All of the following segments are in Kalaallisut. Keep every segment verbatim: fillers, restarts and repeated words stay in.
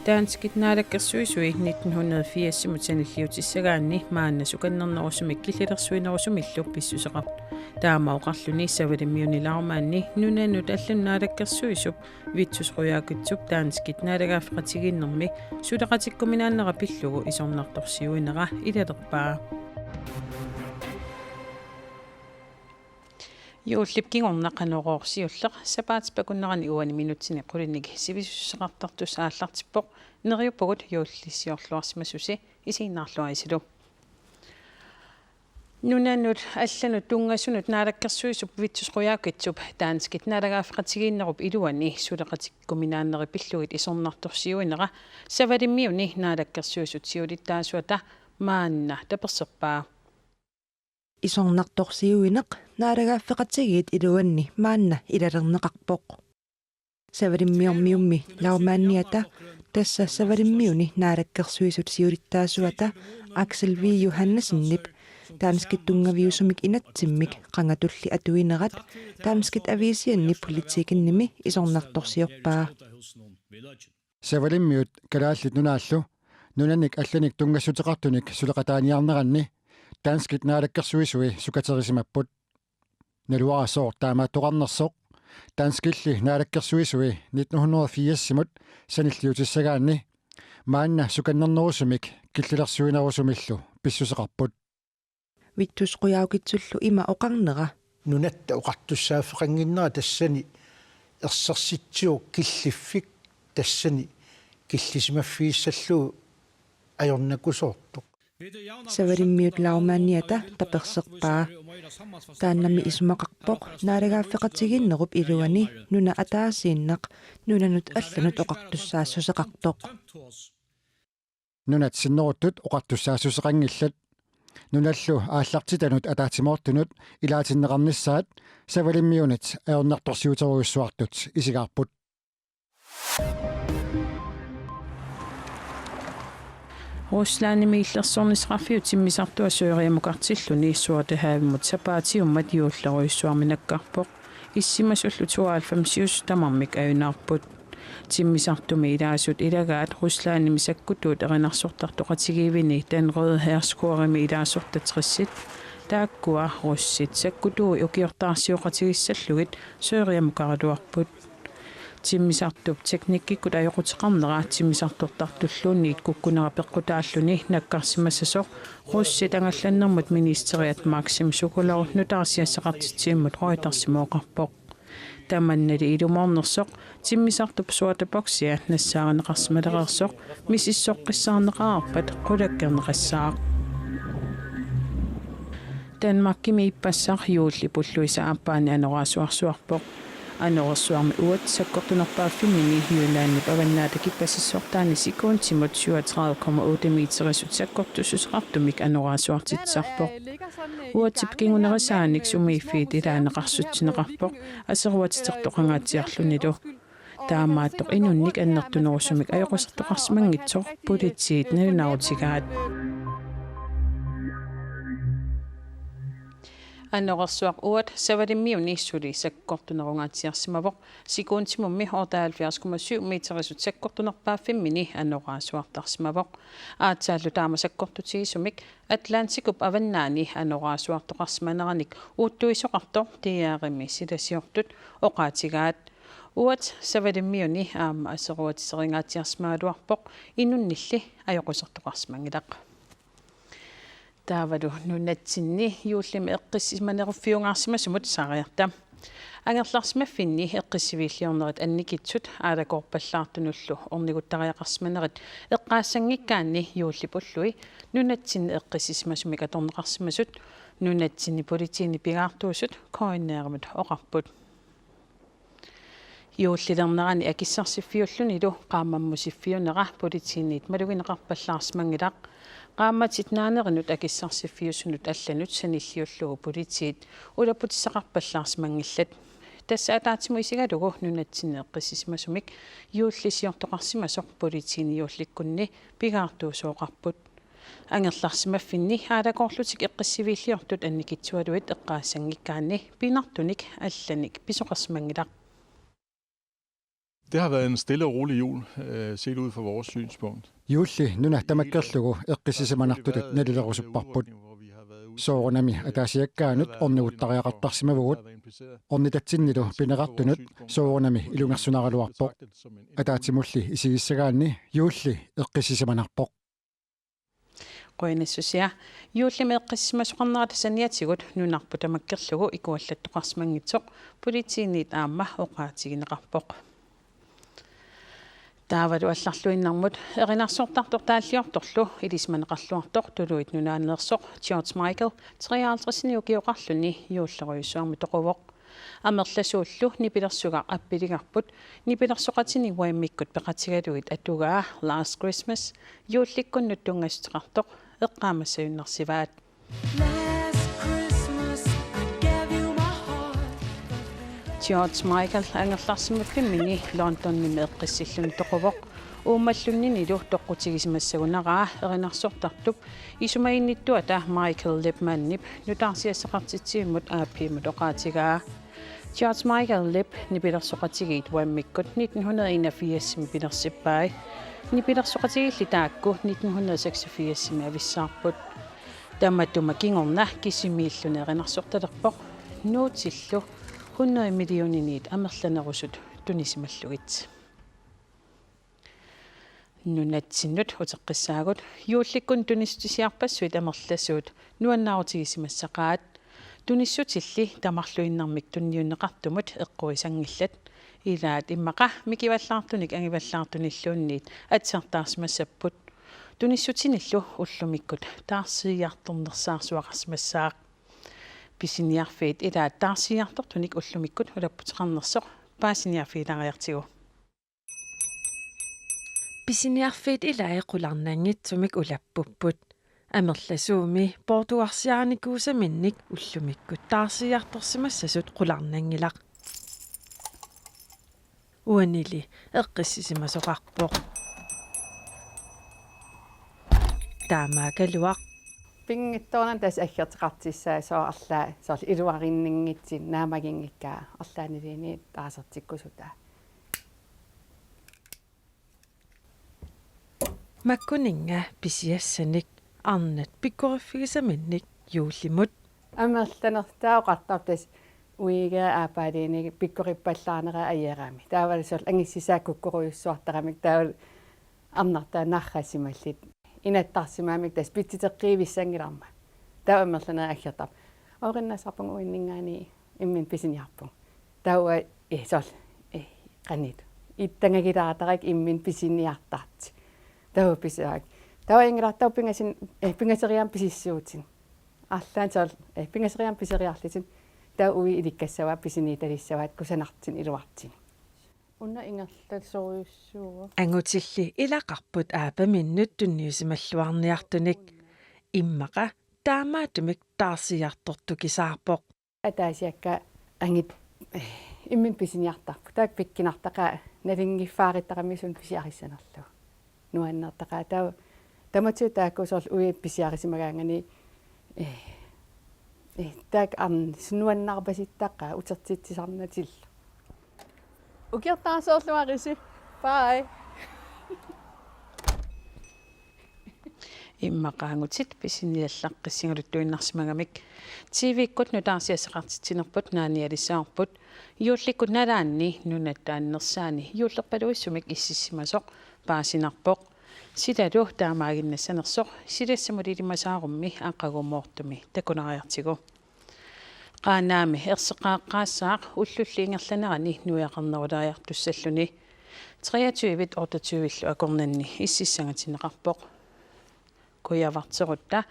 Danskit naalakkersuisui nitten hundrede firsimut sanilliutissagaanni maanna sukannernerusumik killilersuinerusumillu pissuseqarpoq. Taama oqarluni Savalimmiuni Lagmandi nunanut allanut naalakkersuisup Vittus Qujaukitsup danskit naalagaaffeqatigiinnermi suleqatikkuminaannera pillugu isornartorsiuinera ilalerpaa. Juullip kingorna Qanorooq siulleq sapaatip akunnerani uani minutsini qulinnik sivisussuseqartartussaq aallartippoq. Neriuppugut juullisiorluarsimasusi, isiginnaarluarisilu. Nunanut allanut tunngasunut naalakkersuisup Vittus Qujaukitsup danskit naalagaaffeqatigiinnerup iluani suleqatikkuminaanneri pillugit isornartorsiuinera Savalimmiuni naalakkersuisut siulittaasuata maanna taperserpaa. Isornartorsiuineq naalagaaffeqatigiit iluanni maanna ilalerneqarpoq. Savalimmiormiummi Lagmandiata, tassa Savalimmiuni naalakkersuisut siulittaasuata Axel V. Johannesenip danskit tunngaviusumik inatsimmik qangatulli atuinerat danskit aviisianni Politikenimi isornartorsiorpaa. Savalimmiut Kalaallit Nunaallu nunanik allanik tunngassuteqartunik suleqataaniarneranni danskit naalakkersuisui sukaterisimapput. Naluara sooq taamaattoqarnersoq, danskilli naalakkersuisui nitten hundrede firsimut sanilliutissagaanni maanna sukannernerusumik killilersuinerusumillu pissuseqarput. Vittus Qujaukitsullu ima oqarnera: Nunatta oqartussaaffeqannginnera tassani ersersitsivoq killiffik, tassani killisimaffigissarlu ajornakusoortoq. Savalimmiut Lagmandiata taperserpaa. Taannami isumaqarpoq naalagaaffeqatigiinnerup iluani nuna ataasiinnaq nunanut allanut oqartussaassuseqartoq. Nunat sinneruttut oqartussaassuseqanngillat. Nunallu aallartitanut ataatsimoortunut ilaatinneqarnissaat Savalimmiunit ajornartorsiuterujussuartut isigaarput. Ruslandimi illersornissaqarfiup timmisartua Syriamukartilluni Sortehavimut sapaatiummat juullerujussuarmi nakkarpoq. Issimasullu tooghalvfemsiusut tamarmik ajunaarput. Timmisartumi ilaasut ilagaat Ruslandimi sakkutuut erinarsortartoqatigiivini Den Røde Hærskoreermi ilaasortat tressit, taakkua russit sakkutuui ukiortaarsioqatissallugit Syriamukaraluarput. Timmisartup teknikkikkut ajoquteqarnera timmisartortartulluunniit kukkunera peqqutaalluni nakkarsimassasoq russit angallannermut ministeriat Maksim Sokolov nutaarsiassaqartitsivimmut Reutersimut oqarpoq. Tamannali ilumoornersoq timmisartup sorte boksia nassaarineqarsimalereersoq misissoqqissaarneqareerpat qulakkeerneqassaaq. Danmarkimi ippassaq juullip ulluisa aappaani anorersuarsuarpoq. Anorersuarmi uat sakkortunerpaaffimmini Jyllandip avannaata kippasissortaani sekuntsimut syvogtredive komma otte meterisut sakkortussuseqartumik anorersuartitsisarpoq. Uatsip kingunerisaanik sumiiffiit ilaaneqarsutsineqarpoq aseruatitertoqangaatsiarlunilu. Taamaattoq inunnik annertunerusumik ajoqusertoqarsimanngitsoq politiit nalunaarutigaat. Anorersuaq uat Savalimmiuni suli sakkortunerungaatsiarsimavoq. Sekuntsimummi otteoghalvfjerds komma syv meterisut sakkortunerpaaffimmini anorersuartarsimavoq. Aatsaallu taama sakkortutigisumik Atlantikup avannaani anorersuartoqarsimaneranik uuttuisoqartoq D R-imi silasiortut oqaatigaat. Uat Savalimmiuni aamma aseruatiteringaatsiarsimagaluarpoq, inunnilli ajoqusertoqarsimanngilaq. Taavalu nunatsinni juullimi eqqissisimaneruffiungaarsimasumut saariarta. Angerlarsimaffinni eqqissiviilliornerit annikitsut aalakoorpallaartunullu orniguttariaqarsimanerit eqqaassanngikkaanni juullip ullui nunatsinni eqqissisimasumik atorneqarsimasut nunatsinni politiini pigaartuusut K N R-imut oqarput. Juullilernerani akissarsiffiullunilu qaammammusiffiunera politiinit malugineqarpallaarsimanngilaq. Qaammatit naanerinut akissarsiffiusunut allanut sanilliullugu politiit ulapputissaqarpallaarsimanngillat. Tassa ataatsimut isigalugu nunatsinni eqqissisimasumik juullisiortoqarsimasoq politiini juullikkunni pigaartuusooqarput. Angerlarsimaffinni aalakoorlutik eqqissiviilliortut annikitsualuit eqqaassanngikkaanni pinartunik allanik pisoqarsimanngilaq. Det har været en stille og rolig jul, øh, set ud fra vores synspunkt. Juulli nuna tamakkerlugu eqqissisimanartutut nalilerusupparput. Soorunami ataasiakkaanut orniguttariaqartarsimavugut. Ornitatsinnilu pineqartunut soorunami ilungersunaraluarpoq. Ataatsimulli isigissagaanni juulli eqqissisimanarpoq. Qujanassusia. Juullimi eqqissisimasoqarnerata saniatigut nunarput tamakkerlugu ikuallattoqarsimanngitsoq politiinit aamma oqaatigineqarpoq. Taavalu allarluinnarmut erinarsortartoq taalliortorlu ilisimaneqarluartoq Tuluit Nunaanneersoq George Michael treoghalvtredsinik ukioqarluni juullerujussuarmik toquvoq. Amerlasuullu nipilersugaq appiligarput nipilersoqatinik Whamikkut peqatigalugit atugaa Last Christmas juullikkunnut tunngassuteqartoq eqqaamassagunarsivaat. Last Christmas, I gave you my heart. George Michael angerlarsimaffimmini Londonimi eqqissilluni toquvoq. Uummallunninilu toqqutigisimassagunarpoq erinarsortartup isumaginnittuata Michael Lipmanip nutaarsiassaqartitsivimmut A P-mut oqaatigaa. George Michael Lipp nipilersoqatigiit Whamikkut nitten hundrede enogfirsimi pilersippai. Nipilersoqatigiilli taakku nitten hundrede seksogfirsimi avissaarput. Tamatuma kingorna kisimiilluni erinarsortalerpoq, nuutillu hundrede millioninit amerlanerusut tunisimallugit. Nunatsinnut uteqqissaagut. Juullikkunnut tunissutisiarpassuit amerlasuut nuannaarutigisimassaqaat. Tunissutilli tamarluinnarmik tunniunneqartumut eqquisanngillat. Ilaat immaqa mikivallaartunik angivallaartunilluunniit atsartaarsimassapput. Tunissutinillu ullumikkut taarsiiartornersaarsuaqarsimassaaq. Pisiniarfiit ilaat taarsiiartortunik ullumikkut ulapputeqarnersoq paasiniarfigilaariartigu. Pisiniarfiit ilaat qularnanngitsumik ulappupput. Amerlasuumi poortugarsiarinikuusaminnik ullumikkut taarsiiartorsimassasut qularnanngilaq. Uanili eqqissisimasoqarpoq. Taamaakkaluaq. Pinngitsoornani tassa aggerteqartussaasoq arlaat soorlu iluarinnginngitsunik naammaginngikkaa arlaanniluunniit taarsertikkusutaa. Makkuninnga pisiassanik arnat pikkoriffigisaminnik juullimut. Amerlanertaa oqartarpoq tassa uiga aappaaluunniit pikkorippallaarnera ajoramik. Taavalu soorlu angussisai kukkorujussuartaramik taavalu arnartaat narrassimalluni. Inattarsimamik tassa pitsiteqqivissanngilarma. Taava amerlanerit aggertarput: Oqinnassarpunga uinninngaanniit imminut pisiniarpunga. Taava, eh, soorlu, eh, qanit. Ittangagilaartarakku imminut pisiniartartut. Taava pisaak. Taava ingilaartaaq pingasin, eh, pingasoriaammik pisissuutit. Arlaannik soorlu, eh, pingasoriaammik piseriarlutit. Taava uiga ilikkassavaat pisiniuttalissavaat kusanartumik iluartumik. Una ingerlasorujussuuvoq. Angutilli ilaqarput aappaminnut tunniusimalluarniartunik. Immaqa taamaattumik taarsiiartortukisaarpoq. Ataasiakkaat angit, eh, imminut pisiniartarput. Taakku pikkunartaqaat nalunngiffaarittaramik suna pisiarissanerlugu. Nuannertaqaat taava tamatigut taakku soorlu uiga pisiarisimagaangaanniit, eh, eh, taakku arnat nuannaarpasittaqaat utertitsisarnatillu. Ukiortaasoorluarisi. Bye. Immaqa angutit pisiniallaqqissagaluttuinnarsimagamik. T V-kkut nutaarsiassaqartitsinerput naanialissavarput. Juullikkut nalaanni nunatta annersaani juullerpaluissumik ississimasoq paasinarpoq. Silalu taamaaginnassanersoq silassamut ilimasaarummi aqagumoortumi takunariartigu. Qaanaami erseqqaaqqaassaaq ullulli ingerlanerani nuiaqarneruleriartussalluni. Treogtyve otteogtyve-llu akornanni ississangatinneqarpoq. Kujavarterutta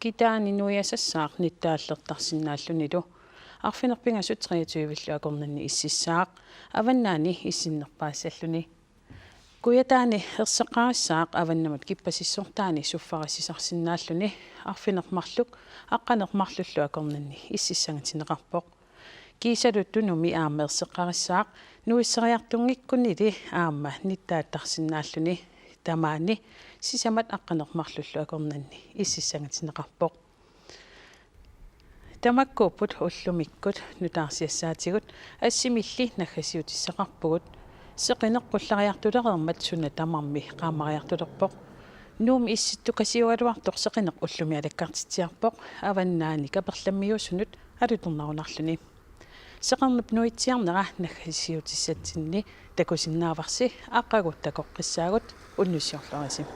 kitaani nuiasassaaq nittaallertarsinnaallunilu. Arfineq-pingasut treogtyve-llu akornanni ississaaq, avannaani issinnerpaassalluni. Kujataani erseqqarissaaq avannamut kippasissortaani suffarissisarsinnaalluni, arfineq-marluk aqqaneq-marlullu akornanni ississangatinneqarpoq. Kiisalu Tunumi aamma erseqqarissaaq nuisseriartunngikkunili aamma nittaattarsinnaalluni, tamaani sisamat aqqaneq-marlullu akornanni ississangatinneqarpoq. Tamakkuupput ullumikkut nutaarsiassaatigut, assimilli naggasiutissaqarpugut. Seqineq qullariartulereermat suna tamarmi qaammariartulerpoq. Nuummi Issittukasiugaluartoq seqineq ullumi alakkartitsiarpoq, avannaani Kaperlammiuusunut alutornarunarluni. Seqernup nuitsiarnera naggasiutissatsinni takusinnaavarsi, aqagu takoqqissaagut, unnussiorluarisi.